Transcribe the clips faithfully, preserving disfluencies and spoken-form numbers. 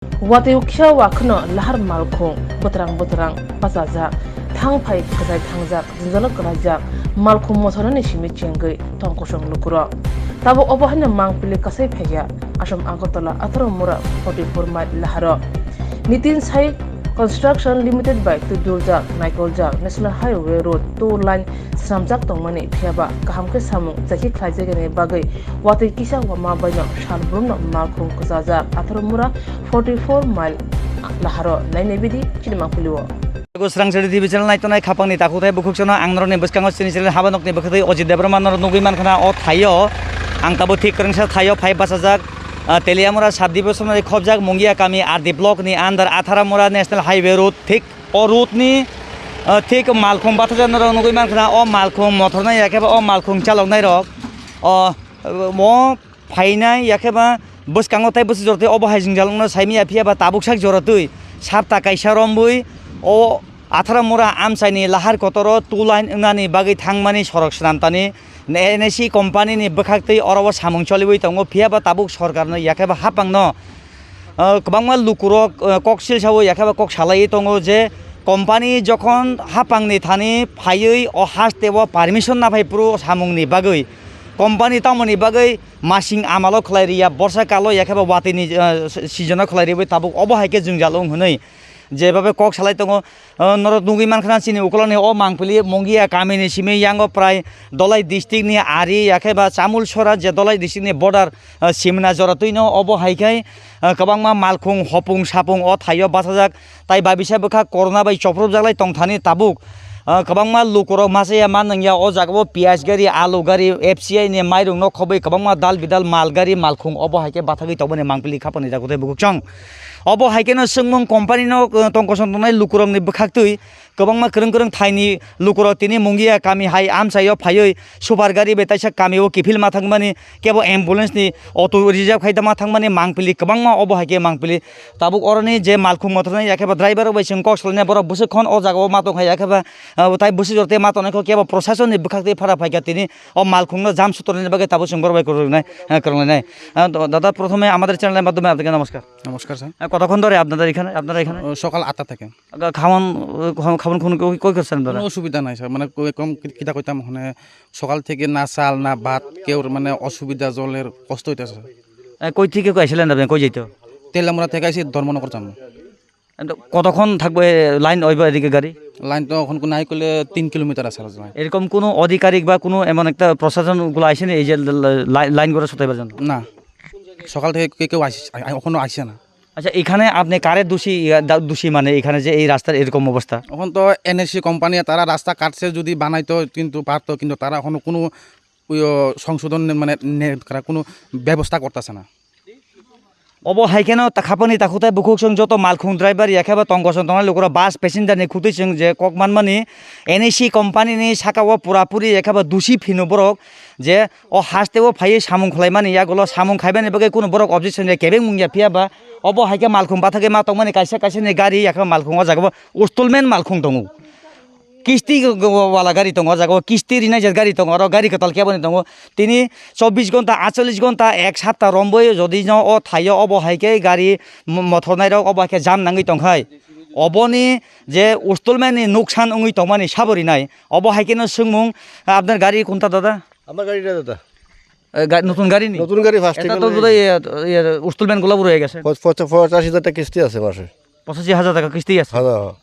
Watwi kisa wakhwno lahar malkhung bwtwrang bwtwrang bachajak, thang phai kwchai thangjak, jwngjalo kwlaijak, malkhung mothornani simi chengwi tong kosong lukurok. Tabuk obo haino mangpili kasai phaiya Assam Agartala atharo mura forty four mile laharo. Nitin Sai Construction Limited bai twi duljak, naikoljak National Highway Road two lane swnamjak tongmani, phiyaba kaham khe samung chakhi khlaijagani bagwi watwi kisa wama baino sal brumno malkhung kwchajak atharo mura forty four mile laharo. Nainai bidi chini mangpilio. Srang Sari T V channel naitonai khapangni takhuk tei bukhuk sono ang norokni bwskango chini channel haba nokni bwkhaktwi Ojit Debbarma norok nugwi mankha na o thaio. Ang tabuk thik kwrwngsa thaio phai bachajak, ah, Teliamura sub division ni khobjak Mungia kami R D block ni under Atharamura National Highway road thik o road ni, ah, thik malkhung bathajak norok nugwi mankha na o malkhung mothornai ya khe ba o malkhung chaloknai rok o, o phainai ya khe ba bwskango tei bwswk jora tei obo hai jwngjal wngno saimanya, phiyaba tabuk sak jora twi sapta kaisa rombwi o Atharamura amchaini lahar kotoro two lane wngnani bagwi thangmani sorok swnamtani N S C company ni bwkhaktwi oro o samung choliwi tongo, phiyaba tabuk sorkarno ya khe ba haphangno, ah, kwbangma lukurok, ah, kok silsao ya khe ba kok salaiwi tongo je company jokhon haphangni thani phaiwi o haste o permission naphai phuru samungni bagwi company tamoni bagwi masing amalo khlai riya, borsa kalo ya khe ba watwi ni, ah, season o khlai riwi tabuk obo hai khe jwngjal wng hwnwi je babe kok salai tongo. Ah, norok nugwi mankha na chini ukoloni o mangpili Mungia kamini simi yango prai Dholai district ni Ari ya khe ba Chamulsora je Dholai district ni border, ah, simna jora twino obo hai khe, ah, kwbangma malkhung hopung sapung o thaio bachajak tai babisa bwkha corona bai choprwpjak lai tongthani tabuk. Ah, kwbangma lukurok masa ya man nangya o jaga o piyaj gari, alu gari, F C I ni mairung no khobwi kwbangma dal bidal mal gari malkhung obo hai khe bathagwi tongmani mangpili khapangni jaga tei bukhuk chwng. Obo hai kheno swngmung company no, ah, tong kosom tongnai lukurok ni bwkhaktwi kwbangma kwrwng kwrwng thaini lukurok tini Mungia kami hai amchaio phaiwi super gari bai taisa kamio kiphilma thangmani kebo ambulance ni auto reserve khai tama thangmani mangpili kwbangma obo hai khe mangpili. Tabuk oroni je malkhung mothornai ya khe ba driver rok bai chwng kok salainai borok bwswk khon o jaga o ma tong hai ya khe ba, ah, tai bwswk jora tei ma tongnai kho kebo proshasoni bwkhak tei phara phaikha tini o malkhung no jam sutornani bagwi tabuk chwng borok bai kwrwng nai, ah, kwrwng nai. Ah, dada prothome amader channel ni madhyome apnike namaskar. নমস্কার sir. Ah, কতক্ষণ ধরে আপনাদের এখানে, আপনারা এখানে? ও, সকাল আটটা থেকে। আ, খাওয়ান, আ, খাওয়ান, খাওয়ান কোন, কই, কই করছেন আপনারা? কোনো অসুবিধা নাই স্যার, মানে কো-, এরকম কি-, কিতা কইতাম, মানে সকাল থেকে না চাল না ভাত কেউর মানে অসুবিধা, জলের কষ্ট হইতেছে। এ, কই থেকে কই আসলেন আপনি? কই যাইতো? তেলামুড়া থেকে আইছি ধর্মনগর যাবো। এ, তো কতক্ষণ থাকবে লাইন ওইবার এদিকে গাড়ি? লাইন তো এখন নাই করলে তিন কিলোমিটার আছে আর লাইন। এরকম কোনো আধিকারিক বা কোনো এমন একটা প্রশাসন গুলো আসেনি এই যে ল-, ল-, লাইন, লাইন করে সতাইবার জন্য? না, সকাল থেকে কে-, কেউ আসে, আ-, আ-, এখনো আসে না। আচ্ছা, এখানে আপনি কারে দোষী, ইয়া, দা-, দোষী মানে এখানে যে এই রাস্তার এরকম অবস্থা? এখন তো এনএসসি কোম্পানি তারা রাস্তা কাটছে, যদি বানাইতো কিন্তু পারতো, কিন্তু তারা এখনো কোনো, ওই, ও, সংশোধন নে-, মানে নে-, তারা কোনো ব্যবস্থা করতেছে না। Obo hai kheno ta-, khapangni takhuk tai bukhuk chwng joto malkhung driver ya khe ba tong kosom tongnai lukurok bus passenger ni khutui chwng je kok manmani N E C company ni saka o pura puri ya khe ba dusi phino borok je o haste o phaiwi samung khlaimani yagulo samung khaimani bagwi kunu borok objection ya kebeng mung ya phiya ba obo hai khe malkhung bathagwi ma tongmani kaisa kaisa ni gari ya khe malkhung o jaga o installment malkhung tongo. Kisti go-, go-, wala gari tongo, o jaga o kisti rinai je gari tongo, oro gari kwtal kebo ni tongo. Tini chobbish ghonta, aatchollish ghonta, ek sapta romboi jodi no o thaio, obo hai khe gari mo-, mothor nai rok obo hai khe jam nangwi tong khai. Oboni je installment ni nuksan wngwi tongmani sabo rinai. Obo hai khe no swngmung, "Apnar gari kunta dada?" আমার গাড়িটা দাদা। এ, গা-, নতুন গাড়ি নি? নতুন গাড়ি, ফার্স্ট এটা তো বোধহয়, ইয়ে, ইয়ে, ইনস্টলমেন্ট গুলো পুরো হয়ে গেছে। পচ-, পচ-, পঁচাশি হাজার টাকা কিস্তি আছে মাসে। পঁচাশি হাজার টাকা কিস্তি আছে? হ্যাঁ, হ্যাঁ।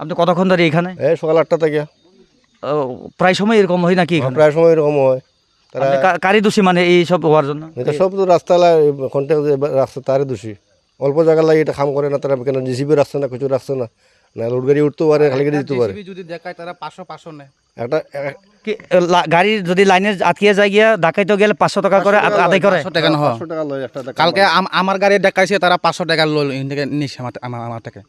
আপনি কতক্ষণ ধরে এখানে? এই সকাল আটটা থেকে। ও, প্রায় সময় এরকম হয় নাকি হ্যাঁ, এখানে? প্রায় সময় এরকম হয়। তারা আপনি কা-, কারই দোষী মানে এই সব হওয়ার জন্য? এটা সব তো রাস্তা লা-, কন্ট্রাক্ট যে বা-, রাস্তা তারই দোষী। অল্প জায়গা লাগে এটা কাম করে না, তারা কেন জেসিবি রাখছে না, কিছু রাখছে না। না, লোড গাড়ি উঠতেও পারে, খালি গাড়ি যেতেও পারে। জেসিবি যদি দেখায়, তারা পাঁচশো, পাঁচশো নেয়। একটা, এ-, কি, এ, লা-, গাড়ি যদি লাইনে আটকে যায় গিয়া, ডাকাইতে গেলে পাঁচশো টাকা করে আদ-, আদায় করে? পাঁচশো টাকা না, হ্যাঁ। পাঁচশো টাকা লয় একটা ডাকাইতে। কালকে আম-, আমার গাড়ি ডাকাইছে, তারা পাঁচশো টাকা লইল, এখান থেকে নিচ্ছে আমার, আমার, আমার থেকে।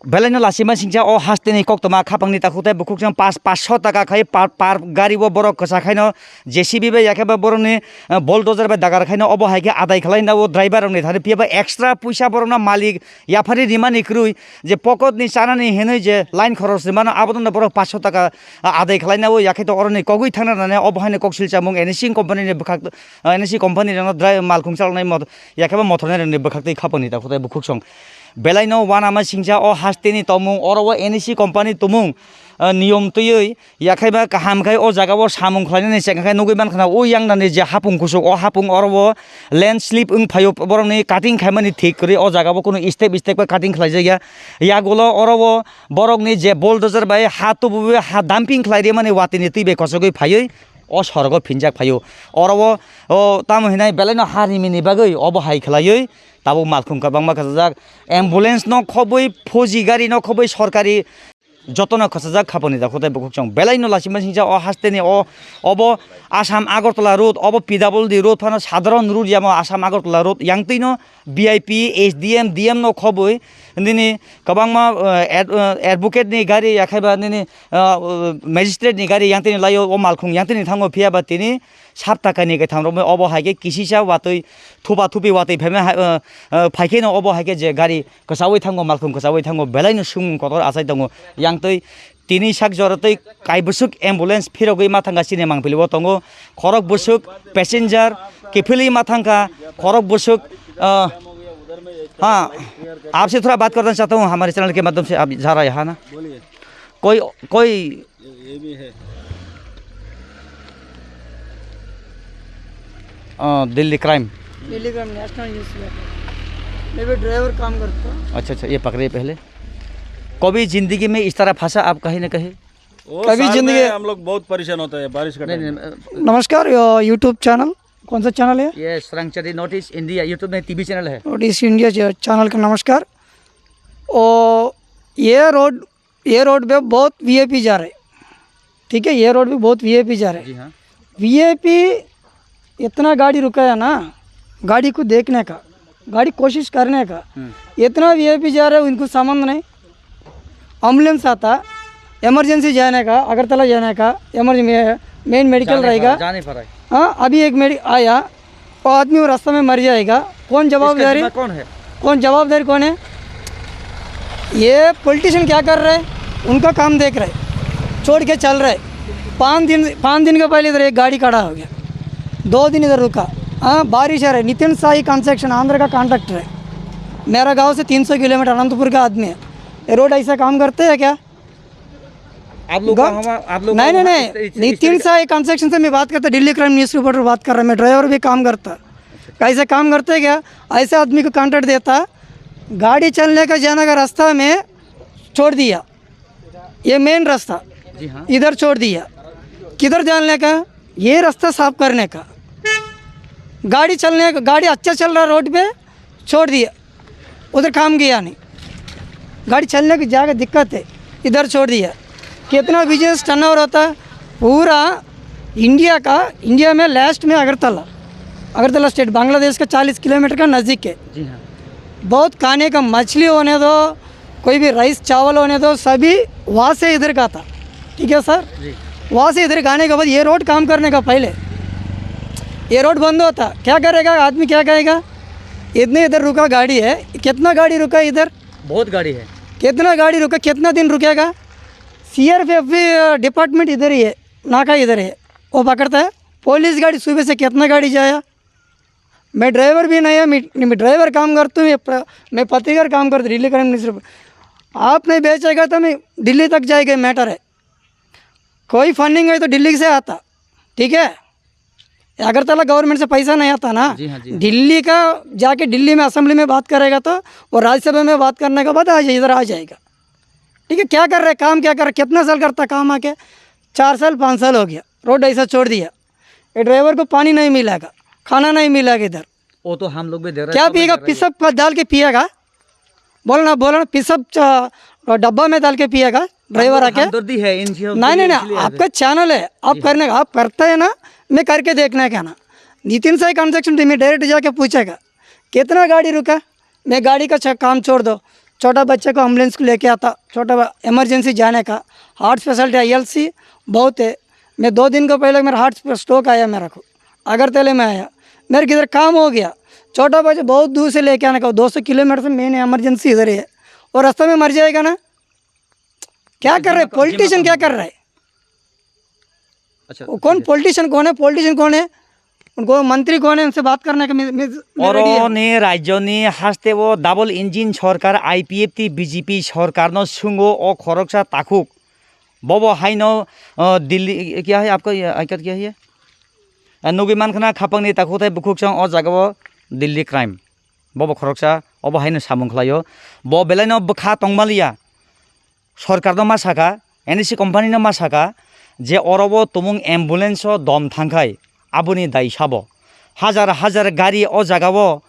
Belai no lachima singcha o hasteni koktwma khapangni takhuk tei bukhuk chwng pas-, paanch sho taka khai par, par gari o borok kwchak khaino J C B bai yakhe ba borokni, eh, bulldozer bai dagar khaino obo hai khe adai khlai nao driver rokni thani phiya ba extra puisa borokno malik yaphari rimani kwrwi je pocket ni chanani hinwi je line khoros rimano abono borok paanch sho taka, ah, adai khlai nao yakhe to oroni kogwi thangna nane obo haino kok silchamung N E C company ni bwkhak, ah, N E C company rokno drai malkhung chalnai mot-, yakhe ba mothornai rokni bwkhak twi khapangni takhuk tei bukhuk chwng. Belai no uanama singcha o hasteni tongmung, oro o N E C company tongmung, ah, niyom twiwi, yakhai ba kaham khai o jaga o samung khlainani chengkha khai nugui mankha na, o yang nani je hapung kusuk, o hapung oro o landslip wng phaio, borokni cutting khaimani thik kwrwi o jaga o kunu step step khe cutting khlaijak ya. Yagulo oro o borokni je bulldozer bai ha tubuwi ha dumping khlai rimani watini twi bai kochogwi phaiwi o sorogo phinjak phaio. Oro o, o tamo hinai belai no ha rimini bagwi obo hai khlaiwi tabuk malkhung kwbangma khachajak. Ambulance no khobwi, phoji gari no khobwi, sorkari jotono khachajak khapangni takhuk tei bukhuk chwng. Belai no lachima singcha o hasteni o, obo Assam Agartala road, obo P W D road phano sadharon road yamo Assam Agartala road. Yang twi no V I P, S D M, D M no khobwi nini kwbangma, eh, ad-, eh, advocate ni gari yakhai ba nini, eh, magistrate ni gari yang twi ni laio o malkhung yang twi ni thango phiya ba tini sapta kainwi kaitham romwi obo hai khe kisisa watwi thupa thupi watwi phaima hai, eh, eh, phai khe no obo hai khe je gari kwchaui thango, malkhung kwchaui thango, belai no sumung kotor achai tongo. Yang twi tini sak jora twi kai bwswk ambulance phirogwi ma thangkha chini mangpili o tongo, khorok bwswk passenger kiphilwi ma thangkha, khorok bwswk, ah, ha, aap se thoda baat karna chahta hoon, hamare channel ke madhyam se aap ja raha hai na? Koi, koi ये, ये भी है। अ, दिल्ली क्राइम। Delhi crime national news में। मैं भी ड्राइवर काम करता हूँ। अच्छा, अच्छा, ये पकड़िए पहले। कभी जिंदगी में इस तरह फंसा आप कहीं ना कहीं? वो कभी साल जिंदगी में हम लोग बहुत परेशान होता है बारिश का नहीं, टाइम में। नहीं, अ, नमस्कार, यो YouTube चैनल, कौन सा चैनल है? ये सरंगचरी नॉर्थ ईस्ट इंडिया YouTube में टीवी चैनल है। नॉर्थ ईस्ट इंडिया च-, चैनल का नमस्कार। ओ, ये रोड ये रोड पे बहुत वीआईपी जा रहे, ठीक है, ये रोड पे बहुत वीआईपी जा रहे। जी हाँ। वीआईपी इतना गाड़ी रुका है ना, गाड़ी को देखने का, गाड़ी कोशिश करने का, हम्म। इतना वीआईपी जा रहे, उनको संबंध नहीं। एम्बुलेंस आता, इमरजेंसी जाने का, अगरतला जाने का, इमरजेंसी मेन मेडिकल रहेगा। जा नहीं पा रहा है। हाँ, अभी एक मेडि-, आया, वो आदमी वो रास्ता में मर जाएगा, कौन जवाबदारी? इसका जिम्मा कौन है? कौन जवाबदारी कौन है? ये पॉलिटिशियन क्या कर रहे हैं? उनका काम देख रहे, छोड़ के चल रहे। पाँच दिन, पाँच दिन के पहले इधर एक गाड़ी खड़ा हो गया, दो दिन इधर रुका। हाँ, बारिश आ रही। नितिन साई कंस्ट्रक्शन आंध्र का कॉन्ट्रैक्टर है, मेरा गांव से तीन सौ किलोमीटर अनंतपुर का आदमी है। ये रोड ऐसा काम करते हैं क्या? आप लोग का गा-, हमा-, आप लोग नहीं, का नहीं, वहाँ नहीं। इस, इस, इस नितिन तरीके साई कंस्ट्रक्शन से मैं बात करता, दिल्ली क्राइम न्यूज़ रिपोर्टर बात कर रहा, मैं ड्राइवर भी काम करता। कैसे काम करते क्या? ऐसे आदमी को कॉन्ट्रैक्ट देता, गाड़ी चलने का, जाने का रास्ता में छोड़ दिया, ये मेन रास्ता जी हाँ। इधर छोड़ दिया। किधर जाने का? ये रास्ता साफ करने का। गाड़ी चलने का, गाड़ी अच्छा चल रहा रोड पे, छोड़ दिया, उधर काम किया नहीं। गाड़ी चलने की जगह दिक्कत है, इधर छोड़ दिया। कितना बिजनेस टर्नओवर होता है? पूरा इंडिया का, इंडिया में लास्ट में अगरतला, अगरतला स्टेट बांग्लादेश का चालीस किलोमीटर का नज़दीक है। जी हाँ। बहुत खाने का मछली होने दो, कोई भी राइस चावल होने दो, सभी वहाँ से इधर का था, ठीक है सर? जी। वहाँ से इधर का आने के बाद ये रोड काम करने का पहले ये रोड बंद होता, क्या करेगा आदमी, क्या कहेगा? इतने इधर रुका गाड़ी है, कितना गाड़ी रुका इधर? बहुत गाड़ी है। कितना गाड़ी रुका, कितना दिन रुकेगा? सीआरपीएफ भी, अ, डिपार्टमेंट इधर ही है, नाका इधर है, वो पकड़ता है। पुलिस गाड़ी सुबह से कितना गाड़ी जाया? मैं ड्राइवर भी नहीं है, मैं, मैं ड्राइवर काम करता हूँ, मैं प्र-, मैं पत्रकार काम करता हूँ, दिल्ली क्राइम न्यूज़ रिपोर्ट। आप नहीं बेचेगा तो मैं दिल्ली तक जाएगा, मैटर है। कोई फंडिंग है तो दिल्ली से आता, ठीक है? अगरतला गवर्नमेंट से पैसा नहीं आता ना, जी हाँ, जी हाँ। दिल्ली का जाके दिल्ली में असेंबली में बात करेगा तो वो राज्यसभा में बात करने के बाद आ जाए, इधर आ जाएगा। ठीक है, क्या कर रहे, काम क्या कर रहे, कितना साल करता काम आके? चार साल, पाँच साल हो गया, रोड ऐसा छोड़ दिया। ये ड्राइवर को पानी नहीं मिलेगा, खाना नहीं मिलेगा इधर। वो तो हम लोग भी दे रहे हैं, क्या सब लोग पिएगा? दे रहे हैं। पिसब का डाल के पिएगा? बोलो ना, बोलो ना, पिसब च-, डब्बा में डाल के पिएगा ड्राइवर हम लोग आके? हमदर्दी है इनसे, नहीं, नहीं, नहीं, इसलिए आपका चैनल है, आप जी हाँ। करने का, आप करते हैं ना, मैं करके देखना है क्या ना। नितिन साई कंस्ट्रक्शन टीम में डायरेक्ट जाके पूछेगा, "कितना गाड़ी रुका?" मैं गाड़ी का छ-, काम छोड़ दो, छोटा बच्चे को एम्बुलेंस को लेके आता, छोटा इमरजेंसी जाने का, हार्ट स्पेशलिस्ट आईएलसी बहुत है। मैं दो दिन को पहले मेरा हार्ट स्ट्रोक आया मेरे को, अगरतले में आया। मेरे किधर काम हो गया, छोटा बच्चा बहुत दूर से लेके आने का, दो सौ किलोमीटर से मेन इमरजेंसी इधर ही है, और रास्ते में मर जाएगा ना। क्या कर रहे पॉलिटिशियन, क्या कर रहा है? अच्छा, वो कौन ठीक है। पॉलिटिशियन कौन है? पॉलिटिशियन कौन है? उनको मंत्री कौन है? उनसे बात करने का मैं, मैं, मैं रेडी है। Oroni rajyoni haste o double engine sorkar, I P F T B J P sorkar no sungo o khoroksa takhuk. Bobo haino, uh, Delhi, kya hai apko ye, aikat kya hai ye? Uh, nugui mankhana khapangni takhuk tai bukhuk chang o jaga o Delhi crime. Bobo khoroksa obo haino samung khlaio. Bo belai no bwkha tongmaliya. Sorkar no ma saka, N E C company no ma saka, je oro bo tumung ambulance o dom thangkhai, aboni dai sabo. Hajar hajar gari o jaga o,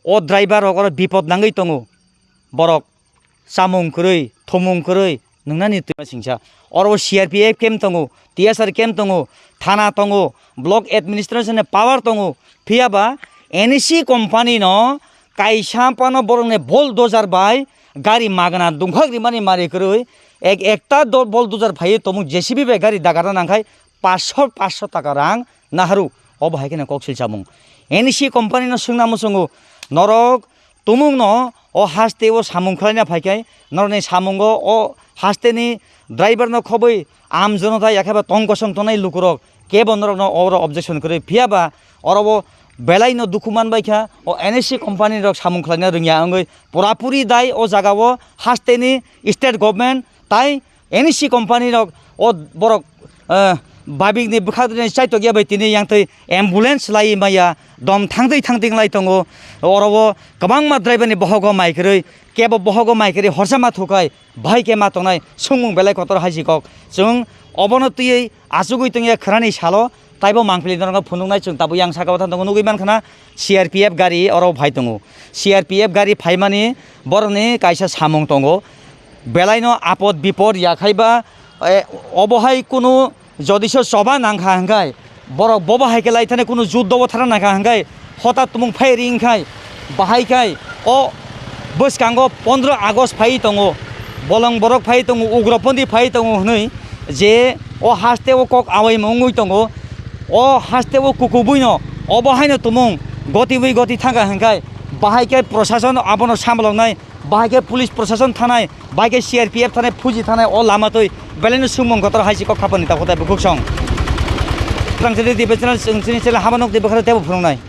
o driver rok oro bipod nangwi tongo. Borok chamung kwrwi, thumung kwrwi, nungnani twi singsa. Oro bo C R P F camp tongo, T S R camp tongo, thana tongo, block administration ni power tongo. Phiya ba N E C company no kaisa phano borok ni bulldozer bai gari magna dungkhak rimani mari kwrwi ek ekta do-, bulldozer phaiwi tongmung J C B bai gari dagarna nangkhai paanch sho, paanch sho taka rang naharu. Obo hai kheno kok silchamung. N E C company no swngna muchungo norok tumung no o haste o samung khwlaina phaikhai norokni samungo o haste ni driver no khobwi am jonota yakheba tong kosong tongnai lukurok kebo norokno oro objection kwrwi. Phiya ba oro o belai no dukhu manbai kha, o N E C company rok samung khlaina rwngya wngwi pura puri dai o jaga o haste ni state government tai N E C company rok o borok, eh, babik ni bwkhak ni chaitok ya bai tini yang twi ambulance lai maya dom thangtwi thangtwi lai tongo. Oro o kwbangma driver ni bohogo mai kwrwi, kebo bohogo mai kwrwi horsa ma thukai. Bahai khe ma tongnai, swngmung belai kotor hai si kok. Chwng obono twiwi achugwi tongya khwnani salo, taibo mangpili norokno phunuknai chwng tabuk yang saka o thango nugwi mankha na C R P F gari oro phai tongo. C R P F gari phaimani borokni kaisa samung tongo. Belaino apod bipod yakhaiba, eh, obo hai kunu Jodi se choba nangkha hwnkhe, borok bobo hai khe lai thani kunu juddo bo thara nangkha hwnkhe, hota tumung phai ri wngkhai, bahai khai o bwskango pondro August phai tongo, bolong borok phai tongo, ugropondi phai tongo hwnwi je o haste o kok awaimung wngwi tongo, o haste o kukubuino obo haino tumung gotiwi goti thangkha hwnkhe, bahai khe prosason abono samloknai. Bahai khe police prosason thanai, bahai khe C R P F thanai, phuji thanai, o lama twi belaino swngmung kotor hai si kok khapani ta khotai bukhuk song. Twrang chini T V channel, chini channel haba nok twi bwkharo tebo phunuknai.